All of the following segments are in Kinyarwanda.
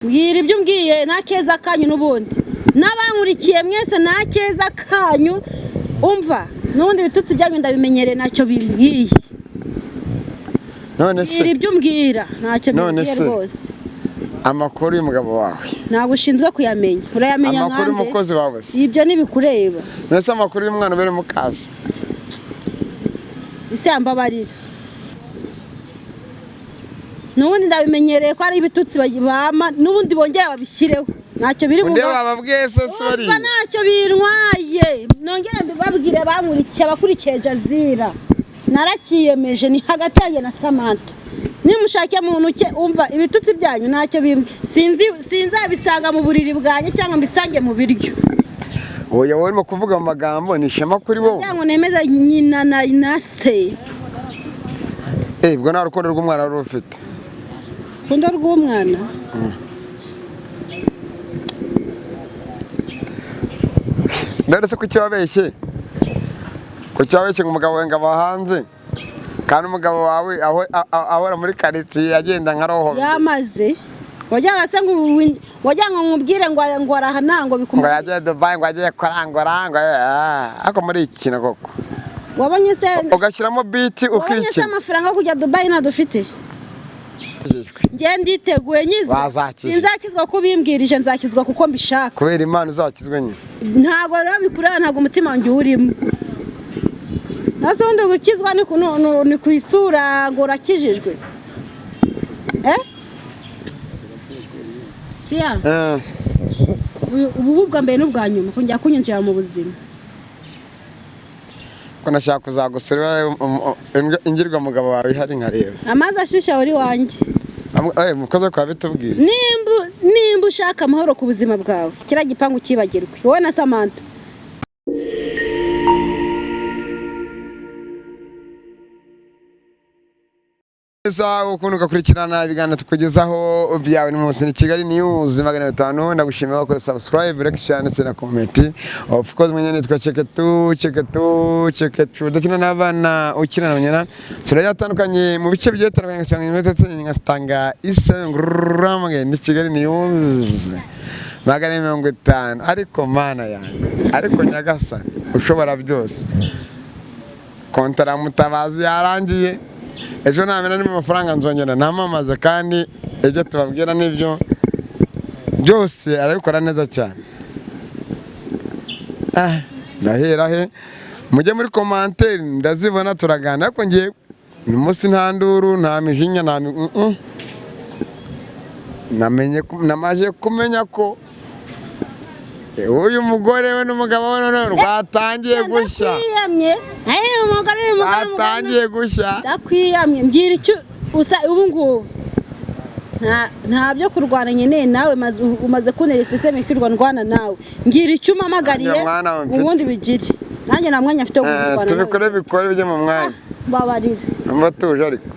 Mbwira ibyo umbwiye nta keza kanyu, n'ubundi n'abankurikiye mwese nta keza kanyu. Umva, n'ubundi ibitutsi byanyu ndabimenyereye, ntacyo bimbwiye. None Mbwira se ibyo umbwira, ntacyo None bimbwiye se? rwose. Amakuru y'umugabo wawe? Ntabwo ushinzwe kuyamenya, urayamenya Amakuru nkande? y'umukozi wawe se? Ibyo ntibikureba. None se amakuru y'umwana ubere mukazi? Ese yambabarira, n'ubundi ndabimenyereye ko ari ibitutsi bama, n'ubundi bongera babishyireho, ntacyo biri Undi buga. bababwiye se se Umva, bariya? ntacyo bintwaye. Nongere mbibabwire bankurikiye, abakurikiye Jazira, narakiyemeje, ni hagati yanjye na Samantha. Nimushake muntu uke. Umva, ibitutsi byanyu ntacyo bimbwiye. Sinzi, sinzabisanga mu buriri bwanjye cyangwa mbisange mu biryo. Oya, wowe urimo kuvuga mu magambo, ni ishema kuri wowe. Cyangwa nemeza nyina na se. Eh, ubwo nta rukundo rw'umwana wari ufite? Rukundo rw'umwana? None se kuki wabeshye, kuki wabeshye ngo umugabo wawe ngo aba hanze, kandi umugabo wawe ahora muri karitsiye agenda nka roho? Yamaze wajyaga se ngo wajyaga ngo nkubwire ngo araha ntango Ngo bikumara. yagiye Dubai, ngo agiye kurangura, ngo ariko muri iki kintu koko Wabonye se? ugashyiramo biti Wabonye se ukikina. amafaranga yo kujya Dubai ntadufite? Njye nditeguye nyizwa. Wazakizwa. Sinzakizwa kuko ubimbwirije, nzakizwa kuko mbishaka. Kubera Imana uzakizwe nyine. Ntabwo rero bikureba, ntabwo umutima wanjye uwurimo. Nazo ubundi gukizwa ni ku isura ngo urakijijwe, eh siya? Eh. Ubu bwa mbere n'ubwa nyuma kongera kunyinjira mu buzima. Ko nashaka kuzagusura iwawe, ingirwa mugabo wawe ihari nkareba. Amazi ashyushye uri wanjye. Mukoze kwa bitubwiye. Nimba ushaka amahoro ku buzima bwawe, kiriya gipangu cyibagirwe, wowe na Samantha. Neza ukuntu ugakurikirana ibiganiro tukugezaho byawe ni munsi ni Kigali News 500. Ndagushimira wakora subscribe, like, share ndetse na comment. Of course mwenye nitwa Cheketu Cheketu Cheketu, udakina n'abana, ukina na nyina. Turayatandukanye mu bice bigiye bitandukanye, ngasanga iminota ngatanga isengurumwe. Ni Kigali News 450. Ariko Mana yanjye, ariko Nyagasani ushobora byose, kontara Mutabazi yarangiye ejo, namena n'imo amafaranga nzongera namamaze, kandi ibyo tubabwira nibyo byose, arabikora neza cyane. Ah, ndahera he? Mujye muri commentaire ndazibona, turaganira. Ariko ngiye uyu munsi nta nduru, nta mijinya, nta Namenye namaze kumenya ko uyu mugore we n'umugabo we noneho rwatangiye gushya. Ndakwiyamye. Umugore, uyu mugore, umugore. Rwatangiye gushya. Ndakwiyamye. Mbwira icyo usa ubu ngubu. Nta byo kurwana nkeneye nawe, umaze kuntera iseseme kwirwa ndwana nawe. Mbwira icyo umpamagariye. Nanjye mwana we mfite. Ubundi bigire. Nanjye nta mwanya mfite wo kurwana nawe. Tubikore, bikore bijye mu mwanya. Mbabarira. Mba tuje ariko.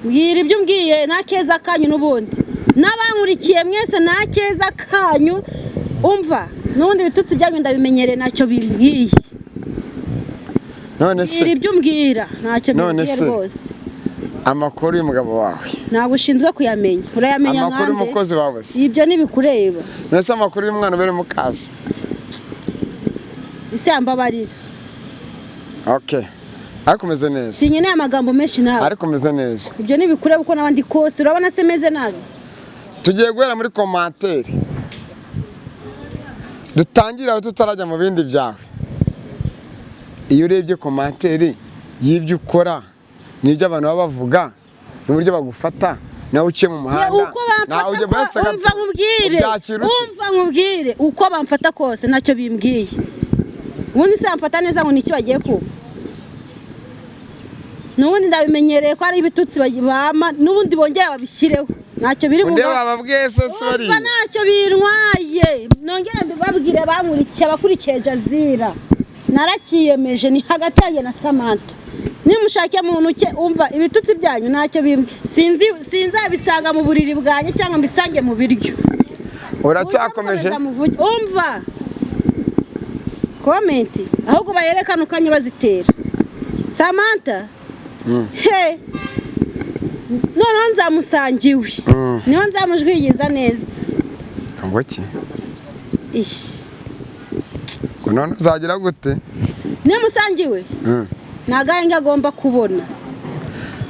Mbwira ibyo umbwiye nta keza kanyu, n'ubundi n'abankurikiye mwese nta keza kanyu. Umva, n'ubundi ibitutsi byanyu ndabimenyereye, ntacyo bimbwiye. None Mbwira se ibyo umbwira, ntacyo None bimbwiye se? rwose. Amakuru y'umugabo wawe? Ntabwo ushinzwe kuyamenya, urayamenya Amakuru nkande? y'umukozi wawe se? Ibyo ntibikureba. None se amakuru y'umwana ubere mukazi? Ese yambabarira. Okay, ariko umeze neza? Sinkeneye amagambo menshi nawe. Ariko umeze neza? Ibyo ntibikureba uko n'abandi kose. Urabona se meze nabi? Tugiye guhera muri commentaire, dutangire aho tutarajya mu bindi byawe. Iyo urebye commentaire y'ibyo ukora n'ibyo abantu baba bavuga n'uburyo bagufata, nawe uciye mu muhanda, Uko nawe bamfata ujya buretse gato, umva nkubwire. ubyakira ute? Umva nkubwire, uko bamfata kose ntacyo bimbwiye. Ubundi se bamfata neza ngo ni iki bagiye kuba? N'ubundi ndabimenyereye ko ari ibitutsi bama, n'ubundi bongera babishyireho, ntacyo biri Undi buga. bababwiye se se Umva, bariya? ntacyo bintwaye. Nongere mbibabwire bankurikiye, abakurikiye Jazira, narakiyemeje, ni hagati yanjye na Samantha. Nimushake muntu uke. Umva, ibitutsi byanyu ntacyo bimbwiye. Sinzi, sinzabisanga mu buriri bwanjye cyangwa mbisange mu biryo. Uracyakomeje? Mujye mukomeza muvuge. Umva, comment ahubwo bayerekane ukanya bazitera Samantha. He. Noneho nzamusanga iwe, niho nzamujwigiza neza. Ngo iki? Ihi. Ngo none uzagira gute? Niyo musanga iwe, nta gahenge agomba kubona.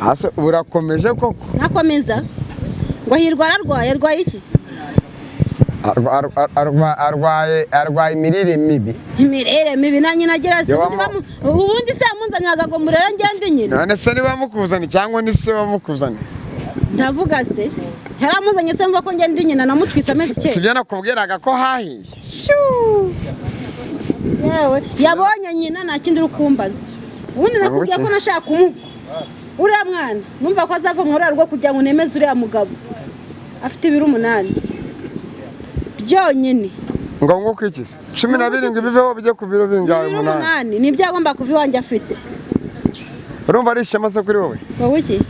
Ase urakomeje koko? Nakomeza ngo Hirwa ararwaye, arwaye iki? Arwaye imirire mibi. Imirire mibi na nyina agira se? Yo, Ubundi se yamunzaniraga ngo murere ngende nyina? None se niba mukuzanye cyangwa ni se wamukuzanye? Ndavuga se yaramuzanye se, mva ko ngende nyina namutwise amezi Si 9. byo nakubwiraga ko hahiye? Shuu! Yewe, yabonye nyina, nta kindi uri kumbaza. Ubundi nakubwiye ko nashaka kumugwa uriya mwana, numva ko azava mu rwego rwo kugira ngo nemeze uriya mugabo afite ibiro 8 byonyine. Ngo nguko iki se? 17 biveho bijye ku biro bingahe? Ibiro 8. 8 nibyo agomba kuva iwanjye afite. Urumva ari ishema se kuri wowe? Wowe iki?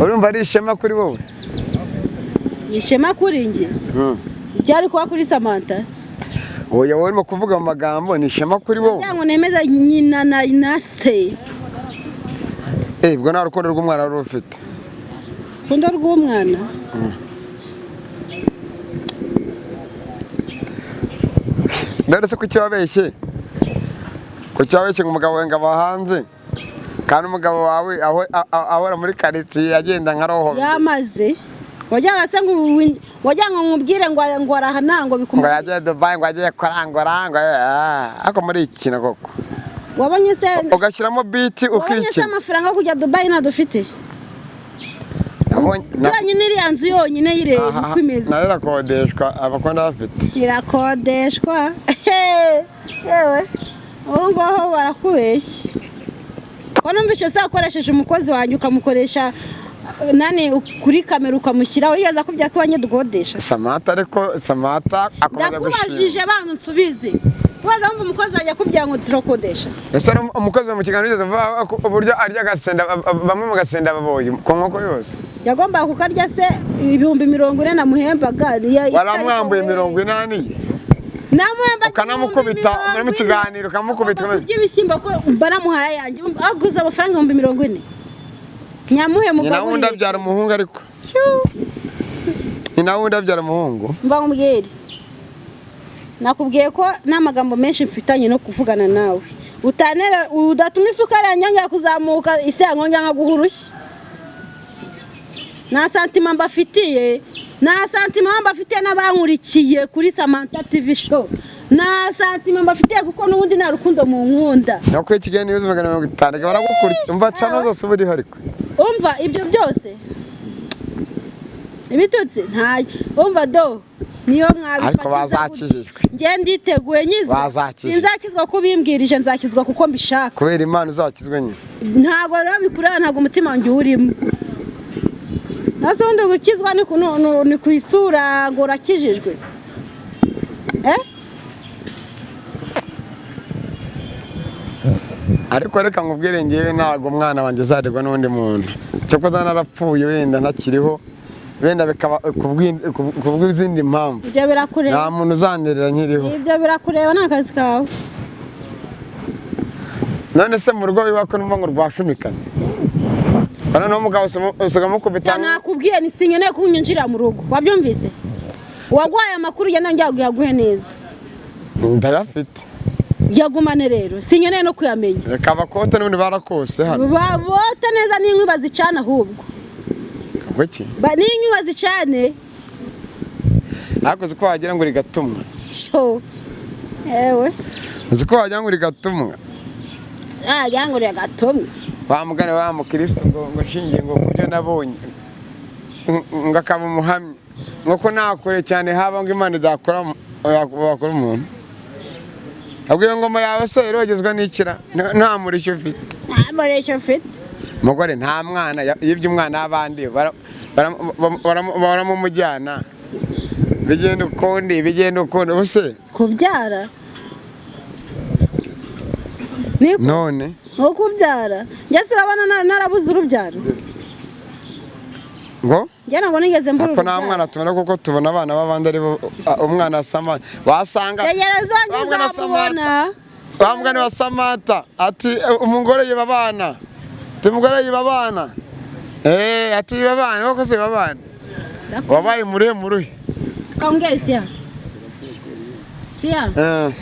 Urumva ari ishema kuri wowe? Ni ishema kuri njye? Byari kuba kuri Samantha. Oya, wowe urimo kuvuga mu magambo, ni ishema kuri wowe. Kugira ngo nemeze nyina na se. Ubwo nta rukundo rw'umwana wari ufite? Urukundo rw'umwana. None se kuki wabeshye? Kuki wabeshye ngo umugabo wawe ngo aba hanze? Kandi umugabo wawe ahora muri karitsiye agenda nka roho. Yamaze. Wajyaga se ngo wajyaga ngo nkubwire ngo araha ntango Ngo bikumara. yagiye Dubai, ngo agiye kurangura, ngo ariko muri ikina koko. Wabonye se Ugashyiramo biti wabonye se ukikina. amafaranga yo kujya Dubai ntadufite? Yonyine iriya nzu yonyine yireba uko imeze. Nayo irakodeshwa, abakunda bafite. Irakodeshwa. Yewe, ubu ngaho barakubeshya. Ko numvise se wakoresheje umukozi wanjye ukamukoresha nani kuri kamera ukamushyiraho, yigeze akubwira ko iwanjye dukodesha? Samantha, ariko Samantha akomeza gushima. Ndakubajije bantu nsubize. Waza wumva umukozi wanjye akubwira ngo turakodesha? Ese ari umukozi mu kiganiro yigeze avuga ko uburyo arya agasenda, bamwe mu gasenda baboye ku nkoko yose? Yagombaga kukarya se 40,000 namuhembaga? Waramwambuye 80 ye. Namuhemba Ukanamukubita, muri mu kiganiro ukamukubita. Kurya ibishyimbo ko mba namuhaye ayanjye, aguze amafaranga 40,000 nyamuhe Nyina wundi mugaburire. abyara umuhungu ariko. Nyina wundi abyara umuhungu. Mva nkubwire, nakubwiye ko nta magambo menshi mfitanye no kuvugana nawe, utanera udatuma isukari yanjye yongera kuzamuka, isi yankongera nkaguha urushyi. Nta santima mbafitiye, nta santima mbafitiye n'abankurikiye kuri Samantha TV show, nta santima mbafitiye kuko n'ubundi nta rukundo mu nkunda. Nyako Kigali News 500 baragukurikira. Umva channel zose uba uriho ariko. Umva ibyo byose ibitutsi ntayo, umva do niyo mwabifatiza. Ariko bazakijijwe. Njye nditeguye nyizwa. Bazakijijwe. Sinzakizwa ko ubimbwirije, nzakizwa kuko mbishaka. Kubera Imana uzakizwe nyine. Ntabwo rero bikureba, ntabwo umutima wanjye uwurimo. Nase ubundi gukizwa ni ku isura ngo urakijijwe? Ariko reka nkubwire, ngewe ntabwo umwana wanjye azarirwa n'undi muntu. Cyokoza narapfuye wenda ntakiriho, wenda bikaba kubw'izindi mpamvu. Ibyo birakureba. Nta muntu uzanderera nkiriho. Ibyo birakureba, ni akazi kawe. None se mu rugo iwawe ko numva ngo rwashumikanye? Noneho umugabo usiga amukubita. Nakubwiye ni sinkeneye ko unyinjira mu rugo, wabyumvise? Waguhaye amakuru ugenda njya yaguhe neza. Ndayafite. Yagumane rero, sinkeneye no kuyamenya. Reka abakote n'ubundi barakose hano. Babote neza n'inkwi bazicana ahubwo. Kuki? N'inkwi bazicane. Ariko uzi ko wagira ngo rigatumwa. Sho. Ewe. Uzi ko wagira ngo rigatumwa. Wagira ngo rigatumwa. Wa mugani wa mukristo ngo nshingiye ngo kubyo nabonye ngo akaba umuhamya ngo ko nakure cyane haba ngo Imana izakora wakora umuntu. Ahubwo iyo ngoma yawe se irogezwa n'ikira nta murishyo ufite. Nta murishyo ufite. Umugore nta mwana yibye umwana w'abandi baramumujyana. Bigenda ukundi, bigenda ukundi ubuse. Kubyara. None Nko kubyara. Njye urabona narabuze urubyaro. Ngo? Njye ntabwo nigeze mbura Ariko nta mwana tubona kuko tubona abana b'abandi ari bo umwana asama wasanga. Tegereza wanjye uzamubona. Wa mwana wa Samantha ati umugore yiba abana. Tumugore yiba abana. Ati yiba abana, koko se yiba abana. Wabaye muremure. Kaongee siya siya. Eh.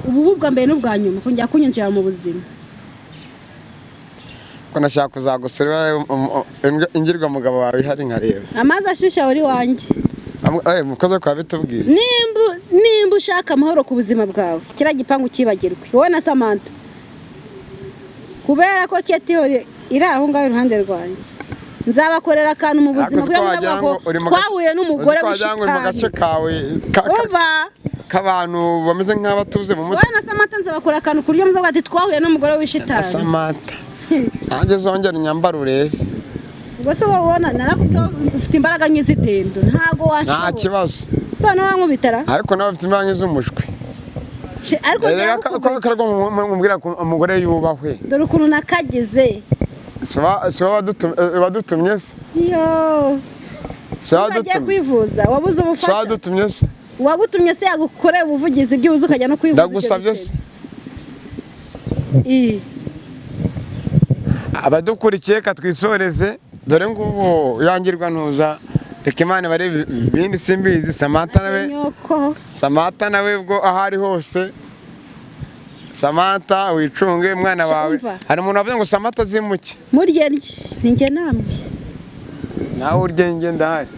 Ubu bwa mbere n'ubwa nyuma kongera kunyinjira mu buzima. Ko nashaka kuzagusura ingirwa mugabo wawe ihari nkareba. Amazi ashyushye uri wanjye. Mukoze kwa bitubwiye. Nimba ushaka amahoro ku buzima bwawe, kiriya gipangu kibagirwe wowe na Samantha, kubera ko Keti iri aho ngaho iruhande rwanjye, nzabakorera akantu mu buzima Ariko kubera wagira muzavuga ngo ko uri mu gace- twahuye n'umugore uzi ko wagira ngo uri mu gace w'ishitani. Kawe Umva, k'abantu bameze nk'abatuze mu mutwe. Wowe na Samantha nzabakora akantu ku buryo muzavuga ati twahuye n'umugore w'ishitani. Samantha, nanjye zongera unyambare urebe. Ubwo se wowe ubona narakubwiye ufite imbaraga nk'iz'idendo, ntago Nta wanshobora. kibazo. So nawe wankubitara. Ariko nawe ufite imbaraga z'umushwi. Ariko Reka nzagukubita. ko mubwira ko umugore yubahwe. Dore ukuntu nakageze. Si wadutumye se? Yo. Si Ugiye wadutumye? kwivuza wabuze Si ubufasha. wadutumye se? Uwagutumye se yagukoreye ubuvugizi byibuze ukajya no kwivuza ibyo Ndagusabye se. bisebe. Ii. Abadukurikiye katwisoreze, dore ngubu yangirwa ntuza, reka Imana barebe ibindi simbizi. Samantha nawe, Nyoko. Samantha nawe ubwo aho ari hose, Samantha wicunge umwana wawe. Umva. Hari umuntu wavuze ngo Samantha azimuke. Murye ndye ni njye namwe. Nawe urye njye ndahari.